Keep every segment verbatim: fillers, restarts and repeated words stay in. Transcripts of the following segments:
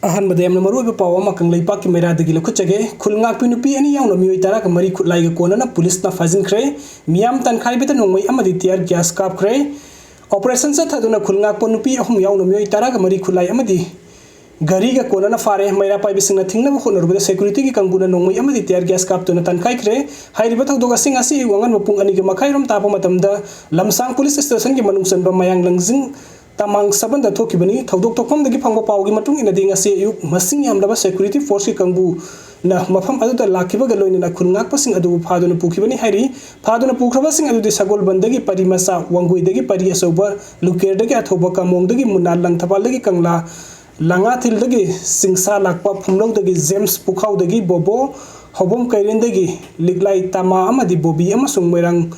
ꯑꯍꯥꯟꯕꯗ ꯌꯥꯝꯅ ꯃꯔꯨꯑꯣꯏꯕ ꯄꯥꯎ ꯑꯃ ꯀꯪꯂꯩꯄꯥꯛꯀꯤ ꯃꯩꯔꯥꯗꯒꯤ ꯂꯧꯈꯠꯆꯒꯦ꯫ ꯈꯨꯜ ꯉꯥꯛꯄꯤ ꯅꯨꯄꯤ ꯑꯅꯤ ꯌꯥꯎꯅ ꯃꯤꯑꯣꯏ ꯇꯔꯥꯒ ꯃꯔꯤ ꯈꯨꯠꯂꯥꯏꯒ ꯀꯣꯟꯅꯅ ꯄꯨꯂꯤꯁꯅ ꯐꯥꯖꯤꯟꯈ꯭ꯔꯦ꯫ ꯃꯤꯌꯥꯝ ꯇꯥꯟꯈꯥꯏꯕꯗ ꯅꯣꯡꯃꯩ ꯑꯃꯗꯤ tear gas ꯀꯥꯞꯈ꯭ꯔꯦ꯫ Operation ꯆꯠꯊꯗꯨꯅ ꯈꯨꯜ ꯉꯥꯛꯄ ꯅꯨꯄꯤ ꯑꯍꯨꯝ ꯌꯥꯎꯅ ꯃꯤꯑꯣꯏ ꯇꯔꯥꯒ ꯃꯔꯤ ꯈꯨꯠꯂꯥꯏ ꯑꯃꯗꯤ ꯒꯥꯔꯤꯒ ꯀꯣꯟꯅꯅ ꯐꯥꯔꯦ꯫ ꯃꯩꯔꯥ ꯄꯥꯏꯕꯁꯤꯡꯅ ꯊꯤꯡꯅꯕ ꯍꯣꯠꯅꯔꯨꯕꯗ securityꯒꯤ ꯀꯥꯡꯕꯨꯅ ꯅꯣꯡꯃꯩ ꯑꯃꯗꯤ tear gas ꯀꯥꯞꯇꯨꯅ ꯇꯥꯟꯈꯥꯏꯈ꯭ꯔꯦ꯫ ꯍꯥꯏꯔꯤꯕ ꯊꯧꯗꯣꯛ ꯑꯁꯤ ꯉꯁꯤ ꯑꯌꯨꯛ ꯑꯉꯟꯕ ꯄꯨꯡ ꯑꯅꯤꯒ ꯃꯈꯥꯏꯔꯣꯝ ꯇꯥꯕ ꯃꯇꯝꯗ ꯂꯝꯁꯥꯡ police stationꯒꯤ ꯃꯅꯨꯡ ꯆꯟꯕ ꯃꯌꯥꯡ ꯂꯪꯖꯤꯡ ꯇꯃꯥꯡ ꯁꯕꯟꯗ ꯊꯣꯛꯈꯤꯕꯅꯤ꯫ ꯊꯧꯗꯣꯛ ꯊꯣꯛꯐꯝꯗꯒꯤ ꯐꯪꯕ ꯄꯥꯎꯒꯤ ꯃꯇꯨꯡ ꯏꯟꯅꯗꯤ, ꯉꯁꯤ ꯑꯌꯨꯛ ꯃꯁꯤꯡ ꯌꯥꯝꯂꯕ security forceꯀꯤ ꯀꯥꯡꯕꯨꯅ ꯃꯐꯝ ꯑꯗꯨꯗ ꯂꯥꯛꯈꯤꯕꯒ ꯂꯣꯏꯅꯅ ꯈꯨꯜ ꯉꯥꯛꯄꯁꯤꯡ ꯑꯗꯨꯕꯨ ꯐꯥꯗꯨꯅ ꯄꯨꯈꯤꯕꯅꯤ ꯍꯥꯏꯔꯤ꯫ ꯐꯥꯗꯨꯅ ꯄꯨꯈ꯭ꯔꯕꯁꯤꯡ ꯑꯗꯨꯗꯤ ꯁꯒꯣꯜꯕꯟꯗꯒꯤ ꯄꯔꯤ ꯃꯆꯥ, ꯋꯥꯡꯒꯣꯏꯗꯒꯤ ꯄꯔꯤ ꯑꯆꯧꯕ, ꯂꯨꯀꯦꯔꯗꯒꯤ ꯑꯊꯧꯕ, ꯀꯥꯃꯣꯡꯗꯒꯤ ꯃꯨꯅꯥ, ꯂꯪꯊꯕꯥꯜꯗꯒꯤ ꯀꯪꯂꯥ, ꯂꯥꯡꯉꯥꯊꯤꯜꯗꯒꯤ ꯆꯤꯡꯁꯥ ꯂꯥꯛꯄ, ꯐꯨꯝꯂꯧꯗꯒꯤ ꯖꯦꯝꯁ, ꯄꯨꯈꯥꯎꯗꯒꯤ ꯕꯣꯕꯣ, ꯍꯧꯕꯝ ꯀꯩꯔꯦꯟꯗꯒꯤ ꯂꯤꯛꯂꯥꯏ ꯇꯥꯃꯥ ꯑꯃꯗꯤ ꯕꯣꯕꯤ ꯑꯃꯁꯨꯡ ꯃꯣꯏꯔꯥꯡ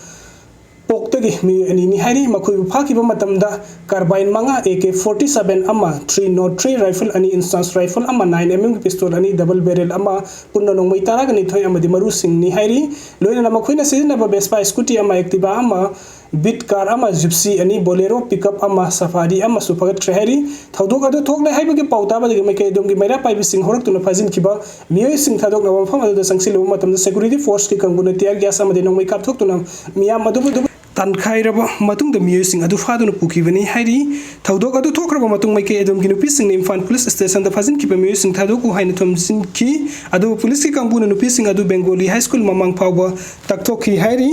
ꯄꯣꯛꯇꯒꯤ ꯃꯤꯑꯣꯏ ꯑꯅꯤꯅꯤ ꯍꯥꯏꯔꯤ꯫ ꯃꯈꯣꯏꯕꯨ ꯐꯥꯈꯤꯕ ꯃꯇꯝꯗ carbine ꯃꯉꯥ, AK forty seven ꯑꯃ, three nought three rifle ꯑꯅꯤ, instance rifle ꯑꯃ, nine MM ꯒꯤ pistol ꯑꯅꯤ, double barrel ꯑꯃ, ꯄꯨꯟꯅ ꯅꯣꯡꯃꯩ ꯇꯔꯥꯒ ꯅꯤꯊꯣꯏ ꯑꯃꯗꯤ ꯃꯔꯨꯁꯤꯡꯅꯤ ꯍꯥꯏꯔꯤ꯫ ꯂꯣꯏꯅꯅ ꯃꯈꯣꯏꯅ ꯁꯤꯖꯤꯟꯅꯕ Vespa scooty ꯑꯃ, Activa ꯑꯃ, Beat car ꯑꯃ, Gypsy ꯑꯅꯤ, Bolero pickup ꯑꯃ, Safari ꯑꯃꯁꯨ ꯐꯒꯠꯈ꯭ꯔꯦ ꯍꯥꯏꯔꯤ꯫ ꯊꯧꯗꯣꯛ ꯑꯗꯨ ꯊꯣꯛꯂꯦ ꯍꯥꯏꯕꯒꯤ ꯄꯥꯎ ꯇꯥꯕꯗꯒꯤ ꯃꯥꯏꯀꯩ ꯑꯗꯣꯝꯒꯤ ꯃꯩꯔꯥ ꯄꯥꯏꯕꯁꯤꯡ ꯍꯧꯔꯛꯇꯨꯅ ꯐꯥꯖꯤꯟꯈꯤꯕ ꯃꯤꯑꯣꯏꯁꯤꯡ ꯊꯥꯗꯣꯛꯅꯕ ꯃꯐꯝ ꯑꯗꯨꯗ ꯆꯪꯁꯤꯜꯂꯨꯕ ꯃꯇꯝꯗ security forceꯀꯤ ꯀꯥꯡꯕꯨꯅ tear gas ꯑꯃꯗꯤ ꯅꯣꯡꯃꯩ ꯀꯥꯞꯊꯣꯛꯇꯨꯅ ꯃꯤꯌꯥꯝ ꯑꯗꯨꯕꯨ ꯑꯗꯨꯕꯨ ꯇꯥꯟꯈꯥꯏꯔꯕ ꯃꯇꯨꯡꯗ ꯃꯤꯑꯣꯏꯁꯤꯡ ꯑꯗꯨ ꯐꯥꯗꯨꯅ ꯄꯨꯈꯤꯕꯅꯤ ꯍꯥꯏꯔꯤ꯫ ꯊꯧꯗꯣꯛ ꯑꯗꯨ ꯊꯣꯛꯈ꯭ꯔꯕ ꯃꯇꯨꯡ ꯃꯥꯏꯀꯩ ꯑꯗꯣꯝꯒꯤ ꯅꯨꯄꯤꯁꯤꯡꯅ ꯏꯝꯐꯥꯜ police stationꯗ ꯐꯥꯖꯤꯟꯈꯤꯕ ꯃꯤꯑꯣꯏꯁꯤꯡ ꯊꯥꯗꯣꯛꯎ ꯍꯥꯏꯅ ꯊꯣꯝꯖꯤꯟꯈꯤ꯫ ꯑꯗꯨꯕꯨ policeꯀꯤ ꯀꯥꯡꯕꯨꯅ ꯅꯨꯄꯤꯁꯤꯡ ꯑꯗꯨ ꯕꯦꯡꯒꯣꯂꯤ high school ꯃꯃꯥꯡ ꯐꯥꯎꯕ ꯇꯛꯊꯣꯛꯈꯤ ꯍꯥꯏꯔꯤ꯫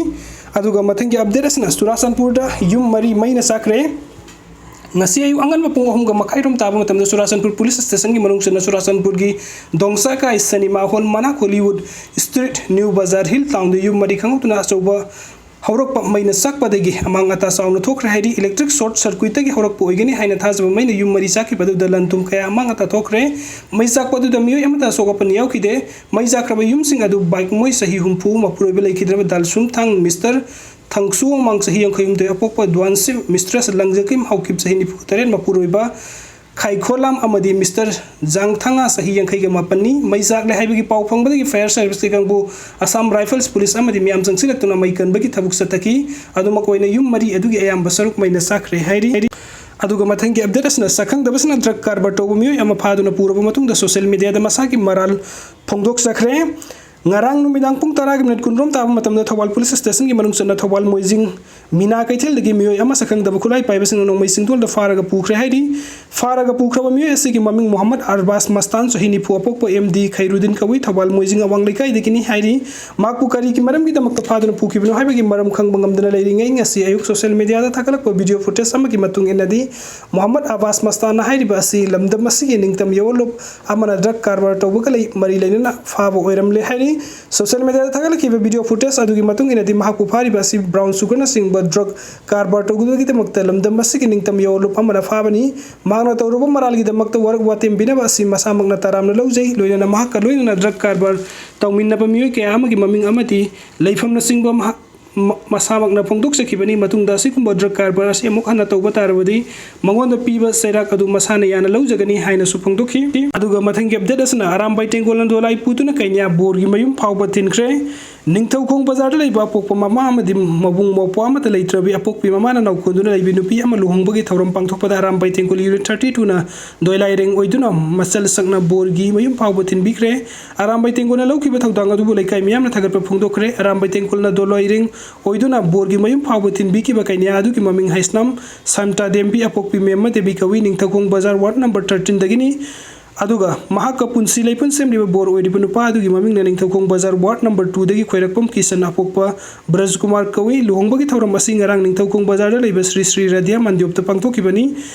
ꯑꯗꯨꯒ ꯃꯊꯪꯒꯤ update ꯑꯁꯤꯅ ꯆꯨꯔꯥꯆꯥꯟꯄꯨꯔꯗ ꯌꯨꯝ ꯃꯔꯤ ꯃꯩꯅ ꯆꯥꯛꯈ꯭ꯔꯦ꯫ ꯉꯁꯤ ꯑꯌꯨꯛ ꯑꯉꯟꯕ ꯄꯨꯡ ꯑꯍꯨꯝꯒ ꯃꯈꯥꯏꯔꯣꯝ ꯇꯥꯕ ꯃꯇꯝꯗ ꯆꯨꯔꯥꯆꯥꯟꯄꯨꯔ police stationꯒꯤ ꯃꯅꯨꯡ ꯆꯟꯅ ꯆꯨꯔꯥꯆꯥꯟꯄꯨꯔꯒꯤ ꯗꯣꯡꯁꯥꯀꯥꯏ cinema hall, ꯃꯅꯥꯛ Hollywood Street, New Bazar Hill townꯗ ꯌꯨꯝ ꯃꯔꯤ ꯈꯪꯍꯧꯗꯅ ꯑꯆꯧꯕ ꯍꯧꯔꯛꯄ ꯃꯩꯅ ꯆꯥꯛꯄꯗꯒꯤ ꯑꯃꯥꯡ ꯑꯇꯥ ꯆꯥꯎꯅ ꯊꯣꯛꯈ꯭ꯔꯦ ꯍꯥꯏꯔꯤ꯫ Electric short circuitꯇꯒꯤ ꯍꯧꯔꯛꯄ ꯑꯣꯏꯒꯅꯤ ꯍꯥꯏꯅ ꯊꯥꯖꯕ ꯃꯩꯅ ꯌꯨꯝ ꯃꯔꯤ ꯆꯥꯛꯈꯤꯕ ꯑꯗꯨꯗ ꯂꯟ ꯊꯨꯝ ꯀꯌꯥ ꯑꯃꯥꯡ ꯑꯇꯥ ꯊꯣꯛꯈ꯭ꯔꯦ꯫ ꯃꯩ ꯆꯥꯛꯄ ꯑꯗꯨꯗ ꯃꯤꯑꯣꯏ ꯑꯃꯠꯇ ꯑꯁꯣꯛ ꯑꯄꯟ ꯌꯥꯎꯈꯤꯗꯦ꯫ ꯃꯩ ꯆꯥꯛꯈ꯭ꯔꯕ ꯌꯨꯝꯁꯤꯡ ꯑꯗꯨ ꯕꯥꯏꯛ ꯃꯣꯏ ꯆꯍꯤ ꯍꯨꯝꯐꯨ, ꯃꯄꯨꯔꯣꯏꯕ ꯂꯩꯈꯤꯗ꯭ꯔꯕ ꯗꯥꯜꯁꯨꯝꯊꯥꯡ ꯃꯤꯁꯇꯔ ꯊꯪꯁꯨ ꯋꯥꯡꯃꯥꯡ ꯆꯍꯤ ꯌꯥꯡꯈꯩ ꯍꯨꯝꯗꯣꯏ, ꯑꯄꯣꯛꯄ ꯗꯨꯋꯥꯟꯁꯤꯞ ꯃꯤꯁꯇ꯭ꯔꯦꯁ ꯂꯪꯖꯀꯤꯝ ꯍꯥꯎꯀꯤꯞ ꯆꯍꯤ ꯅꯤꯐꯨ ꯇꯔꯦꯠ, ꯃꯄꯨꯔꯣꯏꯕ ꯈꯥꯏꯈꯣꯂꯥꯝ ꯑꯃꯗꯤ ꯃꯤꯁꯇꯔ ꯖꯥꯡꯊꯥꯉꯥ ꯆꯍꯤ ꯌꯥꯡꯈꯩꯒ ꯃꯥꯄꯟꯅꯤ꯫ ꯃꯩ ꯆꯥꯛꯂꯦ ꯍꯥꯏꯕꯒꯤ ꯄꯥꯎ ꯐꯪꯕꯗꯒꯤ fire serviceꯀꯤ ꯀꯥꯡꯕꯨ, Assam Rifles police ꯑꯃꯗꯤ ꯃꯤꯌꯥꯝ ꯆꯪꯁꯤꯜꯂꯛꯇꯨꯅ ꯃꯩ ꯀꯟꯕꯒꯤ ꯊꯕꯛ ꯆꯠꯊꯈꯤ꯫ ꯑꯗꯨꯃꯛ ꯑꯣꯏꯅ ꯌꯨꯝ ꯃꯔꯤ ꯑꯗꯨꯒꯤ ꯑꯌꯥꯝꯕ ꯁꯔꯨꯛ ꯃꯩꯅ ꯆꯥꯛꯈ꯭ꯔꯦ ꯍꯥꯏꯔꯤ꯫ ꯑꯗꯨꯒ ꯃꯊꯪꯒꯤ ꯑꯞꯗꯦꯠ ꯑꯁꯤꯅ ꯁꯛꯈꯪꯗꯕꯁꯤꯅ ꯗ꯭ꯔꯒ ꯀꯔꯕꯥꯔ ꯇꯧꯕ ꯃꯤꯑꯣꯏ ꯑꯃ ꯐꯥꯗꯨꯅ ꯄꯨꯔꯕ ꯃꯇꯨꯡꯗ ꯁꯣꯁꯤꯌꯦꯜ ꯃꯤꯗꯤꯌꯥꯗ ꯃꯁꯥꯒꯤ ꯃꯔꯥꯜ ꯐꯣꯡꯗꯣꯛꯆꯈ꯭ꯔꯦ꯫ ꯉꯔꯥꯡ ꯅꯨꯃꯤꯗꯥꯡ ꯄꯨꯡ ꯇꯔꯥꯒꯤ ꯃꯤꯅꯤꯠ ꯀꯨꯟꯔꯣꯝ ꯇꯥꯕ ꯃꯇꯝꯗ ꯊꯧꯕꯥꯜ ꯄꯨꯂꯤꯁ ꯁ꯭ꯇꯦꯁꯟꯒꯤ ꯃꯅꯨꯡ ꯆꯟꯅ ꯊꯧꯕꯥꯜ ꯃꯣꯏꯖꯤꯡ ꯃꯤꯅꯥ ꯀꯩꯊꯦꯜꯗꯒꯤ ꯃꯤꯑꯣꯏ ꯑꯃ ꯁꯛꯈꯪꯗꯕ ꯈꯨꯠꯂꯥꯏ ꯄꯥꯏꯕꯁꯤꯡꯅ ꯅꯣꯡꯃꯩ ꯆꯤꯡꯗꯣꯜꯗ ꯐꯥꯔꯒ ꯄꯨꯈ꯭ꯔꯦ ꯍꯥꯏꯔꯤ꯫ ꯐꯥꯔꯒ ꯄꯨꯈ꯭ꯔꯕ ꯃꯤꯑꯣꯏ ꯑꯁꯤꯒꯤ ꯃꯃꯤꯡ ꯃꯣꯍꯝꯃꯗ ꯑꯔꯕꯥꯁ ꯃꯁꯇꯥꯟ, ꯆꯍꯤ ꯅꯤꯐꯨ, ꯑꯄꯣꯛꯄ ꯑꯦꯝ ꯗꯤ ꯈꯩꯔꯨꯗꯤꯟ ꯀꯧꯏ, ꯊꯧꯕꯥꯜ ꯃꯣꯏꯖꯤꯡ ꯑꯋꯥꯡ ꯂꯩꯀꯥꯏꯗꯒꯤꯅꯤ ꯍꯥꯏꯔꯤ꯫ ꯃꯍꯥꯛꯄꯨ ꯀꯔꯤꯒꯤ ꯃꯔꯝꯒꯤꯗꯃꯛꯇ ꯐꯥꯗꯨꯅ ꯄꯨꯈꯤꯕꯅꯣ ꯍꯥꯏꯕꯒꯤ ꯃꯔꯝ ꯈꯪꯕ ꯉꯝꯗꯅ ꯂꯩꯔꯤꯉꯩ ꯉꯁꯤ ꯑꯌꯨꯛ ꯁꯣꯁꯤꯌꯦꯜ ꯃꯤꯗꯤꯌꯥꯗ ꯊꯥꯒꯠꯂꯛꯄ ꯚꯤꯗꯤꯑꯣ ꯐꯨꯇꯦꯖ ꯑꯃꯒꯤ ꯃꯇꯨꯡ ꯏꯟꯅꯗꯤ ꯃꯣꯍꯝꯃꯗ ꯑꯕꯥꯁ ꯃꯁꯇꯥꯟꯅ ꯍꯥꯏꯔꯤꯕ ꯑꯁꯤ ꯂꯝꯗꯝ ꯑꯁꯤꯒꯤ ꯅꯤꯡꯇꯝ ꯌꯧꯍꯜꯂꯨꯞ ꯑꯃꯅ ꯗ꯭ꯔꯒ ꯀꯔꯕꯥꯔ ꯇꯧꯕꯒ ꯂꯩ ꯃꯔꯤ ꯂꯩꯅꯅ ꯐꯥꯕ ꯑꯣꯏꯔꯝꯂꯦ ꯍꯥꯏꯔꯤ꯫ ꯁꯣꯁꯤꯌꯦꯜ ꯃꯤꯗꯤꯌꯥꯗ ꯊꯥꯒꯠꯂꯛꯈꯤꯕ ꯚꯤꯗꯤꯑꯣ ꯐꯨꯇꯦꯖ ꯑꯗꯨꯒꯤ ꯃꯇꯨꯡ ꯏꯟꯅꯗꯤ ꯃꯍꯥꯛꯄꯨ ꯐꯥꯔꯤꯕ ꯑꯁꯤ ꯕ꯭ꯔꯥꯎꯟ ꯁꯨꯒꯔꯅꯆꯤꯡꯕ ꯗ꯭ꯔꯒ ꯀꯔꯕꯥꯔ ꯇꯧꯒꯗꯕꯒꯤꯗꯃꯛꯇ ꯂꯝꯗꯝ ꯑꯁꯤꯒꯤ ꯅꯤꯡꯇꯝ ꯌꯧꯍꯜꯂꯨꯞ ꯑꯃꯅ ꯐꯥꯕꯅꯤ꯫ ꯃꯍꯥꯛꯅ ꯇꯧꯔꯨꯕ ꯃꯔꯥꯜꯒꯤꯗꯃꯛꯇ ꯋꯥꯔꯛ ꯋꯥꯇꯦꯝ ꯄꯤꯅꯕ ꯑꯁꯤ ꯃꯁꯥꯃꯛꯅ ꯇꯔꯥꯝꯅ ꯂꯧꯖꯩ꯫ ꯂꯣꯏꯅꯅ ꯃꯍꯥꯛꯀ ꯂꯣꯏꯅꯅ ꯗ꯭ꯔꯒ ꯀꯔꯕꯥꯔ ꯇꯧꯃꯤꯟꯅꯕ ꯃꯤꯑꯣꯏ ꯀꯌꯥ ꯑꯃꯒꯤ ꯃꯃꯤꯡ ꯑꯃꯗꯤ ꯂꯩꯐꯝꯅꯆꯤꯡꯕ ꯃꯍꯥꯛ ꯃ-, ꯃꯁꯥꯃꯛꯅ ꯐꯣꯡꯗꯣꯛꯆꯈꯤꯕꯅꯤ꯫ ꯃꯇꯨꯡꯗ ꯑꯁꯤꯒꯨꯝꯕ ꯗ꯭ꯔꯒ ꯀꯔꯕꯥꯔ ꯑꯁꯤ ꯑꯃꯨꯛ ꯍꯟꯅ ꯇꯧꯕ ꯇꯥꯔꯕꯗꯤ ꯃꯉꯣꯟꯗ ꯄꯤꯕ ꯆꯩꯔꯥꯛ ꯑꯗꯨ ꯃꯁꯥꯅ ꯌꯥꯅ ꯂꯧꯖꯒꯅꯤ ꯍꯥꯏꯅꯁꯨ ꯐꯣꯡꯗꯣꯛꯈꯤ꯫ ꯑꯗꯨꯒ ꯃꯊꯪꯒꯤ ꯑꯞꯗꯦꯠ ꯑꯁꯤꯅ ꯑꯔꯥꯝꯕꯥꯏ ꯇꯦꯡꯒꯣꯜꯅ ꯗꯣꯂꯥꯏ ꯄꯨꯗꯨꯅ ꯀꯩꯅ꯭ꯌꯥ ꯕꯣꯔꯒꯤ ꯃꯌꯨꯝ ꯐꯥꯎꯕ ꯊꯤꯟꯈ꯭ꯔꯦ꯫ ꯅꯤꯡꯊꯧꯈꯣꯡ ꯕꯖꯥꯔꯗ ꯂꯩꯕ ꯑꯄꯣꯛꯄ ꯃꯃꯥ ꯑꯃꯗꯤ ꯃꯕꯨꯡ ꯃꯧꯄ꯭ꯋꯥ ꯑꯃꯠꯇ ꯂꯩꯇ꯭ꯔꯕꯤ ꯑꯄꯣꯛꯄꯤ ꯃꯃꯥꯅ ꯅꯧꯀꯣꯟꯗꯨꯅ ꯂꯩꯕꯤ ꯅꯨꯄꯤ ꯑꯃ ꯂꯨꯍꯣꯡꯕꯒꯤ ꯊꯧꯔꯝ ꯄꯥꯡꯊꯣꯛꯄꯗ ꯑꯔꯥꯝꯕꯥꯏ ꯇꯦꯡꯒꯣꯜ ꯌꯨꯅꯤꯠ ꯊꯥꯔꯇꯤ ꯇꯨꯅ ꯗꯣꯏꯂꯥꯏꯔꯦꯡ ꯑꯣꯏꯗꯨꯅ ꯃꯆꯜ ꯁꯛꯅ ꯕꯣꯔꯒꯤ ꯃꯌꯨꯝ ꯐꯥꯎꯕ ꯊꯤꯟꯕꯤꯈ꯭ꯔꯦ꯫ ꯑꯔꯥꯝꯕꯥꯏ ꯇꯦꯡꯒꯣꯜꯅ ꯂꯧꯈꯤꯕ ꯊꯧꯗꯥꯡ ꯑꯗꯨꯕꯨ ꯂꯩꯀꯥꯏ ꯃꯤꯌꯥꯝꯅ ꯊꯥꯒꯠꯄ ꯐꯣꯡꯗꯣꯛꯈ꯭ꯔꯦ꯫ ꯑꯔꯥꯝꯕꯥꯏ ꯇꯦꯡꯒꯣꯜꯅ ꯗꯣꯂꯥꯏꯔꯦꯡ ꯑꯣꯏꯗꯨꯅ ꯕꯣꯔꯒꯤ ꯃꯌꯨꯝ ꯐꯥꯎꯕ ꯊꯤꯟꯕꯤꯈꯤꯕ ꯀꯩꯅ꯭ꯌꯥ ꯑꯗꯨꯒꯤ ꯃꯃꯤꯡ ꯍꯩꯁꯅꯝ ꯁꯥꯟꯇꯥ ꯗꯦꯝꯕꯤ ꯑꯄꯣꯛꯄꯤ ꯃꯦꯝꯃ ꯗꯦꯕꯤ ꯀꯧꯏ, ꯅꯤꯡꯊꯧꯈꯣꯡ ꯕꯖꯥꯔ ꯋꯥꯔꯗ ꯅꯝꯕꯔ ꯊꯥꯔꯇꯤꯟꯗꯒꯤꯅꯤ꯫ ꯑꯗꯨꯒ ꯃꯍꯥꯛꯀ ꯄꯨꯟꯁꯤ ꯂꯩꯄꯨꯟ ꯁꯦꯝꯂꯤꯕ ꯕꯣꯔ ꯑꯣꯏꯔꯤꯕ ꯅꯨꯄꯥ ꯑꯗꯨꯒꯤ ꯃꯃꯤꯡꯅ ꯅꯤꯡꯊꯧꯈꯣꯡ ꯕꯖꯥꯔ ꯋꯥꯔꯗ ꯅꯝꯕꯔ ꯇꯨꯗꯒꯤ ꯈ꯭ꯋꯥꯏꯔꯥꯛꯄꯝ ꯀꯤꯁꯟ ꯑꯄꯣꯛꯄ ꯕ꯭ꯔꯖꯀꯨꯃꯥꯔ ꯀꯧꯏ꯫ ꯂꯨꯍꯣꯡꯕꯒꯤ ꯊꯧꯔꯝ ꯑꯁꯤ ꯉꯔꯥꯡ ꯅꯤꯡꯊꯧꯈꯣꯡ ꯕꯖꯥꯔꯗ ꯂꯩꯕ ꯁ꯭ꯔꯤ ꯁ꯭ꯔꯤ ꯔꯥꯙ꯭ꯌꯥ ꯃꯟꯗꯣꯞꯇ ꯄꯥꯡꯊꯣꯛꯈꯤꯕꯅꯤ꯫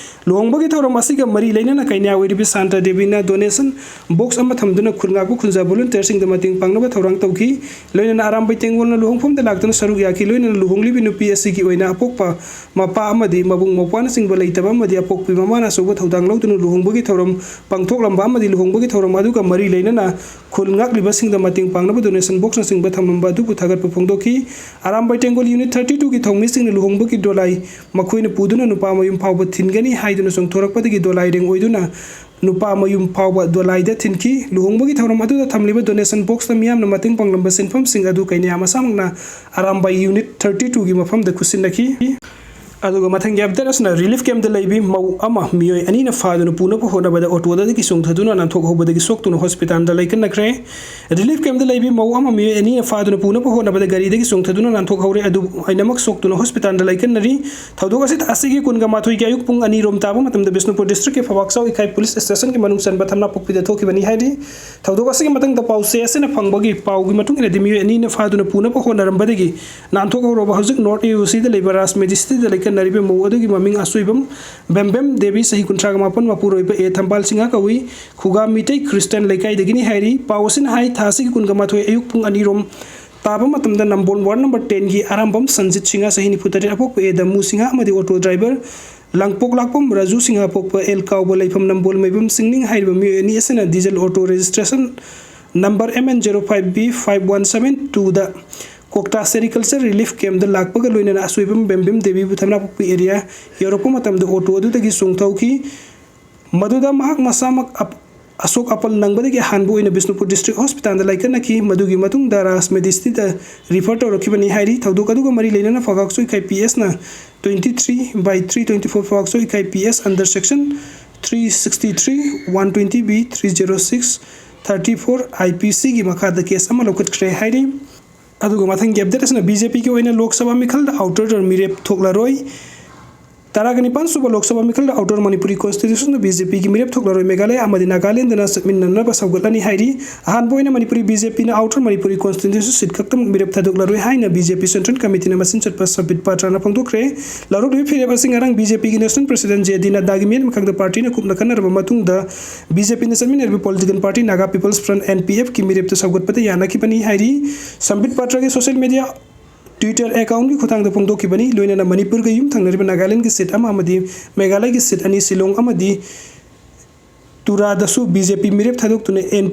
ꯂꯨꯍꯣꯡꯕꯒꯤ ꯊꯧꯔꯝ ꯑꯁꯤꯒ ꯃꯔꯤ ꯂꯩꯅꯅ ꯀꯩꯅ꯭ꯌꯥ ꯑꯣꯏꯔꯤꯕꯤ ꯁꯥꯟꯇꯥ ꯗꯦꯕꯤꯅ ꯗꯣꯅꯦꯁꯟ ꯕꯣꯛꯁ ꯑꯃ ꯊꯝꯗꯨꯅ ꯈꯨꯜ ꯉꯥꯛꯄ ꯈꯨꯟꯖꯥ ꯚꯣꯂꯨꯟꯇꯤꯌꯔꯁꯤꯡꯗ ꯃꯇꯦꯡ ꯄꯥꯡꯅꯕ ꯊꯧꯔꯥꯡ ꯇꯧꯈꯤ꯫ ꯂꯣꯏꯅꯅ ꯑꯔꯥꯝꯕꯥꯏ ꯇꯦꯡꯒꯣꯜꯅ ꯂꯨꯍꯣꯡꯐꯝꯗ ꯂꯥꯛꯇꯨꯅ ꯁꯔꯨꯛ ꯌꯥꯈꯤ꯫ ꯂꯣꯏꯅꯅ ꯂꯨꯍꯣꯡꯂꯤꯕꯤ ꯅꯨꯄꯤ ꯑꯁꯤꯒꯤ ꯑꯣꯏꯅ ꯑꯄꯣꯛꯄ ꯃꯄꯥ ꯑꯃꯗꯤ ꯃꯕꯨꯡ ꯃꯧꯄ꯭ꯋꯥꯅꯆꯤꯡꯕ ꯂꯩꯇꯕ ꯑꯃꯗꯤ ꯑꯄꯣꯛꯄꯤ ꯃꯃꯥꯅ ꯑꯆꯧꯕ ꯊꯧꯗꯥꯡ ꯂꯧꯗꯨꯅ ꯂꯨꯍꯣꯡꯕꯒꯤ ꯊꯧꯔꯝ ꯄꯥꯡꯊꯣꯛꯂꯝꯕ ꯑꯃꯗꯤ ꯂꯨꯍꯣꯡꯕꯒꯤ ꯊꯧꯔꯝ ꯑꯗꯨꯒ ꯃꯔꯤ ꯂꯩꯅꯅ ꯈꯨꯜ ꯉꯥꯛꯂꯤꯕꯁꯤꯡꯗ ꯃꯇꯦꯡ ꯄꯥꯡꯅꯕ ꯗꯣꯅꯦꯁꯟ ꯕꯣꯛꯁꯅꯆꯤꯡꯕ ꯊꯝꯂꯝꯕ ꯑꯗꯨꯕꯨ ꯊꯥꯒꯠꯄ ꯐꯣꯡꯗꯣꯛꯈꯤ꯫ ꯑꯔꯥꯝꯕꯥꯏ ꯇꯦꯡꯒꯣꯜ ꯌꯨꯅꯤꯠ ꯊꯥꯔꯇꯤ ꯇꯨꯒꯤ ꯊꯧꯃꯤꯁꯤꯡꯅ ꯂꯨꯍꯣꯡꯕꯒꯤ ꯗꯣꯂꯥꯏ ꯃꯈꯣꯏꯅ ꯄꯨꯗꯨꯅ ꯅꯨꯄꯥ ꯃꯌꯨꯝ ꯐꯥꯎꯕ ꯊꯤꯟꯒꯅꯤ ꯍꯥꯏꯗꯨꯅ ꯆꯣꯡꯊꯣꯔꯛꯄꯗꯒꯤ ꯗꯣꯂꯥꯏꯔꯦꯡ ꯑꯣꯏꯗꯨꯅ ꯅꯨꯄꯥ ꯃꯌꯨꯝ ꯐꯥꯎꯕ ꯗꯣꯂꯥꯏꯗ ꯊꯤꯟꯈꯤ꯫ ꯂꯨꯍꯣꯡꯕꯒꯤ ꯊꯧꯔꯝ ꯑꯗꯨꯗ ꯊꯝꯂꯤꯕ ꯗꯣꯅꯦꯁꯟ ꯕꯣꯛꯁꯇ ꯃꯤꯌꯥꯝꯅ ꯃꯇꯦꯡ ꯄꯥꯡꯂꯝꯕ ꯁꯦꯟꯐꯝꯁꯤꯡ ꯑꯗꯨ ꯀꯩꯅ꯭ꯌꯥ ꯃꯁꯥꯃꯛꯅ ꯑꯔꯥꯝꯕꯥꯏ ꯌꯨꯅꯤꯠ ꯊꯥꯔꯇꯤ ꯇꯨꯒꯤ ꯃꯐꯝꯗ ꯈꯨꯠꯁꯤꯟꯅꯈꯤ꯫ ꯑꯗꯨꯒ ꯃꯊꯪꯒꯤ ꯑꯞꯗꯦꯠ ꯑꯁꯤꯅ ꯔꯤꯂꯤꯐ ꯀꯦꯝꯞꯇ ꯂꯩꯕꯤ ꯃꯧ ꯑꯃ ꯃꯤꯑꯣꯏ ꯑꯅꯤꯅ ꯐꯥꯗꯨꯅ ꯄꯨꯅꯕ ꯍꯣꯠꯅꯕꯗ ꯑꯣꯇꯣꯗꯒꯤ ꯆꯣꯡꯊꯗꯨꯅ ꯅꯥꯟꯊꯣꯛꯍꯧꯕꯗꯒꯤ ꯁꯣꯛꯇꯨꯅ ꯍꯣꯁꯄꯤꯇꯥꯜꯗ ꯂꯩꯀꯟꯅꯈ꯭ꯔꯦ꯫ ꯔꯤꯂꯤꯐ ꯀꯦꯝꯞꯇ ꯂꯩꯕꯤ ꯃꯧ ꯑꯃ ꯃꯤꯑꯣꯏ ꯑꯅꯤꯅ ꯐꯥꯗꯨꯅ ꯄꯨꯅꯕ ꯍꯣꯠꯅꯕꯗ ꯒꯥꯔꯤꯗꯒꯤ ꯆꯣꯡꯊꯗꯨꯅ ꯅꯥꯟꯊꯣꯛꯍꯧꯔꯦ꯫ ꯑꯗꯨꯕꯨ ꯑꯩꯅꯃꯛ ꯁꯣꯛꯇꯨꯅ ꯍꯣꯁꯄꯤꯇꯥꯜꯗ ꯂꯩꯀꯟꯅꯔꯤ꯫ ꯊꯧꯗꯣꯛ ꯑꯁꯤ ꯊꯥꯁꯤꯒꯤ ꯀꯨꯟꯒ ꯃꯥꯊꯣꯏꯒꯤ ꯑꯌꯨꯛ ꯄꯨꯡ ꯑꯅꯤꯔꯣꯝ ꯇꯥꯕ ꯃꯇꯝꯗ ꯕꯤꯁꯅꯨꯄꯨꯔ ꯗꯤꯁꯇ꯭ꯔꯤꯛꯀꯤ ꯐꯋꯥꯛꯆꯥꯎ ꯏꯀꯥꯏ ꯄꯨꯂꯤꯁ ꯁ꯭ꯇꯦꯁꯟꯒꯤ ꯃꯅꯨꯡ ꯆꯟꯕ ꯊꯝꯅꯥꯄꯣꯛꯄꯤꯗ ꯊꯣꯛꯈꯤꯕꯅꯤ ꯍꯥꯏꯔꯤ꯫ ꯊꯧꯗꯣꯛ ꯑꯁꯤꯒꯤ ꯃꯇꯥꯡꯗ ꯄꯥꯎꯆꯦ ꯑꯁꯤꯅ ꯐꯪꯕꯒꯤ ꯄꯥꯎꯒꯤ ꯃꯇꯨꯡ ꯏꯟꯅꯗꯤ ꯃꯤꯑꯣꯏ ꯑꯅꯤꯅ ꯐꯥꯗꯨꯅ ꯄꯨꯅꯕ ꯍꯣꯠꯅꯔꯝꯕꯗꯒꯤ ꯅꯥꯟꯊꯣꯛꯍꯧꯔꯕ ꯍꯧꯖꯤꯛ ꯅꯣꯔꯠ ꯑꯦ ꯌꯨ ꯁꯤꯗ ꯂꯩꯕ ꯔꯥꯖ ꯃꯦꯗꯤꯁꯤꯇꯤꯗ ꯂꯩꯀꯟꯅꯔꯤꯕ ꯃꯧ ꯑꯗꯨꯒꯤ ꯃꯃꯤꯡ ꯑꯁꯣꯏꯕꯝ ꯕꯦꯝꯕꯦꯝ ꯗꯦꯕꯤ, ꯆꯍꯤ ꯀꯨꯟꯊ꯭ꯔꯥꯒ ꯃꯥꯄꯟ, ꯃꯄꯨꯔꯣꯏꯕ ꯑꯦ ꯊꯝꯕꯥꯜ ꯁꯤꯡꯍ ꯀꯧꯏ꯫ ꯈꯨꯒꯥ ꯃꯤꯇꯩ ꯈ꯭ꯔꯤꯁꯇꯤꯌꯥꯟ ꯂꯩꯀꯥꯏꯗꯒꯤꯅꯤ ꯍꯥꯏꯔꯤ꯫ ꯄꯥꯎ ꯑꯁꯤꯅ ꯍꯥꯏ, ꯊꯥꯁꯤꯒꯤ ꯀꯨꯟꯒ ꯃꯥꯊꯣꯏ ꯑꯌꯨꯛ ꯄꯨꯡ ꯑꯅꯤꯔꯣꯝ ꯇꯥꯕ ꯃꯇꯝꯗ ꯅꯝꯕꯣꯜ ꯋꯥꯔꯗ ꯅꯝꯕꯔ ꯇꯦꯟꯒꯤ ꯑꯔꯥꯝꯕꯝ ꯁꯟꯖꯤꯠ ꯁꯤꯡꯍ, ꯆꯍꯤ ꯅꯤꯐꯨ ꯇꯔꯦꯠ, ꯑꯄꯣꯛꯄ ꯑꯦ ꯗꯃꯨ ꯁꯤꯡꯍ ꯑꯃꯗꯤ ꯑꯣꯇꯣ ꯗ꯭ꯔꯥꯏꯚꯔ ꯂꯥꯡꯄꯣꯛ ꯂꯥꯛꯄꯝ ꯔꯥꯖꯨ ꯁꯤꯡꯍ, ꯑꯄꯣꯛꯄ ꯑꯦꯜ ꯀꯥꯎꯕ, ꯂꯩꯐꯝ ꯅꯝꯕꯣꯜ ꯃꯩꯕꯝ ꯆꯤꯡꯅꯤꯡ ꯍꯥꯏꯔꯤꯕ ꯃꯤꯑꯣꯏ ꯑꯅꯤ ꯑꯁꯤꯅ diesel auto registration number M N zero five B five one seven ꯇꯨꯗ ꯀꯣꯛꯇꯥ ꯁꯦꯔꯤꯀꯜꯆꯔ ꯔꯤꯂꯤꯐ ꯀꯦꯝꯞꯇ ꯂꯥꯛꯄꯒ ꯂꯣꯏꯅꯅ ꯑꯁꯣꯏꯕꯝ ꯕꯦꯝꯕꯦꯝ ꯗꯦꯕꯤꯕꯨ ꯊꯝꯅꯥꯄꯣꯛꯄꯤ ꯑꯦꯔꯤꯌꯥ ꯌꯧꯔꯛꯄ ꯃꯇꯝꯗ ꯑꯣꯇꯣ ꯑꯗꯨꯗꯒꯤ ꯆꯣꯡꯊꯣꯛꯈꯤ꯫ ꯃꯗꯨꯗ ꯃꯍꯥꯛ ꯃꯁꯥꯃꯛ ꯑꯞ-, ꯑꯁꯣꯛ ꯑꯄꯜ ꯅꯪꯕꯗꯒꯤ ꯑꯍꯥꯟꯕ ꯑꯣꯏꯅ ꯕꯤꯁꯅꯨꯄꯨꯔ ꯗꯤꯁꯇ꯭ꯔꯤꯛ ꯍꯣꯁꯄꯤꯇꯥꯜꯗ ꯂꯥꯏꯀꯠꯅꯈꯤ꯫ ꯃꯗꯨꯒꯤ ꯃꯇꯨꯡꯗ ꯔꯥꯖ ꯃꯦꯗꯤꯁꯤꯇꯤꯗ ꯔꯤꯐꯔ ꯇꯧꯔꯛꯈꯤꯕꯅꯤ ꯍꯥꯏꯔꯤ꯫ ꯊꯧꯗꯣꯛ ꯑꯗꯨꯒ ꯃꯔꯤ ꯂꯩꯅꯅ ꯐꯒꯥꯛꯆꯣꯏ ꯏꯀꯥꯏ ꯄꯤ ꯑꯦꯁꯅ twenty three by three twenty four ꯐꯒꯥꯛꯆꯣꯏ ꯏꯀꯥꯏ P S under section three sixty three, one twenty B, three zero six, thirty four I P C ꯒꯤ ꯃꯈꯥꯗ ꯀꯦꯁ ꯑꯃ ꯂꯧꯈꯠꯈ꯭ꯔꯦ ꯍꯥꯏꯔꯤ꯫ ꯑꯗꯨꯒ ꯃꯊꯪꯒꯤ ꯑꯞꯗꯦꯠ ꯑꯁꯤꯅ ꯕꯤ ꯖꯦ ꯄꯤꯒꯤ ꯑꯣꯏꯅ ꯂꯣꯛ ꯁꯚꯥ ꯃꯤꯈꯜꯗ ꯑꯥꯎꯇꯔ ꯇꯔꯟ ꯃꯤꯔꯦꯞ ꯊꯣꯛꯂꯔꯣꯏ꯫ ꯇꯔꯥꯒ ꯅꯤꯄꯥꯟ ꯁꯨꯕ Lok Sabha ꯃꯤꯈꯜꯗ outer Manipuri ꯀꯣꯟꯁꯇꯤꯇ꯭ꯌꯨꯁꯟꯗ B J ꯄꯤꯒꯤ ꯃꯤꯔꯦꯞ ꯊꯣꯛꯂꯔꯣꯏ꯫ ꯃꯦꯘꯥꯂꯌ ꯑꯃꯗꯤ ꯅꯥꯒꯥꯂꯦꯟꯗꯅ ꯆꯠꯃꯤꯟꯅꯅꯕ ꯁꯧꯒꯠꯂꯅꯤ ꯍꯥꯏꯔꯤ꯫ ꯑꯍꯥꯟꯕ ꯑꯣꯏꯅ ꯃꯅꯤꯄꯨꯔꯤ ꯕꯤ ꯖꯦ ꯄꯤꯅ ꯑꯥꯎꯇꯔ ꯃꯅꯤꯄꯨꯔꯤ ꯀꯣꯟꯁꯇꯤꯇ꯭ꯌꯨꯁꯟ ꯁꯤꯠ ꯈꯛꯇꯃꯛ ꯃꯤꯔꯦꯞ ꯊꯥꯗꯣꯛꯂꯔꯣꯏ ꯍꯥꯏꯅ ꯕꯤ ꯖꯦ ꯄꯤ ꯁꯦꯟꯇ꯭ꯔꯦꯜ ꯀꯃꯤꯇꯤꯅ ꯃꯆꯤꯟ ꯆꯠꯄ ꯁꯝꯕꯤꯠ ꯄꯥꯇ꯭ꯔꯅ ꯐꯣꯡꯗꯣꯛꯈ꯭ꯔꯦ꯫ ꯂꯧꯔꯛꯂꯤꯕ ꯐꯤꯔꯦꯞ ꯑꯁꯤ ꯉꯔꯥꯡ ꯕꯤ ꯖꯦ ꯄꯤꯒꯤ ꯅꯦꯁꯅꯦꯜ ꯄ꯭ꯔꯁꯤꯗꯦꯟ ꯖꯦ ꯗꯤ ꯅꯗ꯭ꯗꯥꯒꯤ ꯃꯤꯠꯌꯦꯡ ꯃꯈꯥꯗ ꯄꯥꯔꯇꯤꯅ ꯀꯨꯞꯅ ꯈꯟꯅꯔꯕ ꯃꯇꯨꯡꯗ ꯕꯤ ꯖꯦ ꯄꯤꯅ ꯆꯠꯃꯤꯟꯅꯔꯤꯕ political party Naga people's front, N P ꯑꯦꯐꯀꯤ ꯃꯤꯔꯦꯞꯇ ꯁꯧꯒꯠꯄꯗ ꯌꯥꯅꯈꯤꯕꯅꯤ ꯍꯥꯏꯔꯤ꯫ ꯁꯝꯕꯤꯠ ꯄꯥꯇ꯭ꯔꯒꯤ ꯁꯣꯁꯤꯌꯦꯜ ꯃꯤꯗꯤꯌꯥ Twitter ꯑꯦꯀꯥꯎꯟꯒꯤ ꯈꯨꯠꯊꯥꯡꯗ ꯐꯣꯡꯗꯣꯛꯈꯤꯕꯅꯤ꯫ ꯂꯣꯏꯅꯅ ꯃꯅꯤꯄꯨꯔꯒ ꯌꯨꯝ ꯊꯪꯅꯔꯤꯕ ꯅꯥꯒꯥꯂꯦꯟꯒꯤ ꯁꯤꯠ ꯑꯃ ꯑꯃꯗꯤ ꯃꯦꯘꯥꯂꯌꯒꯤ ꯁꯤꯠ ꯑꯅꯤ, ꯁꯤꯂꯣꯡ ꯑꯃꯗꯤ ꯇꯨꯔꯥꯗꯁꯨ ꯕꯤ ꯖꯦ ꯄꯤ ꯃꯤꯔꯦꯞ ꯊꯥꯗꯣꯛꯇꯨꯅ ꯑꯦꯟ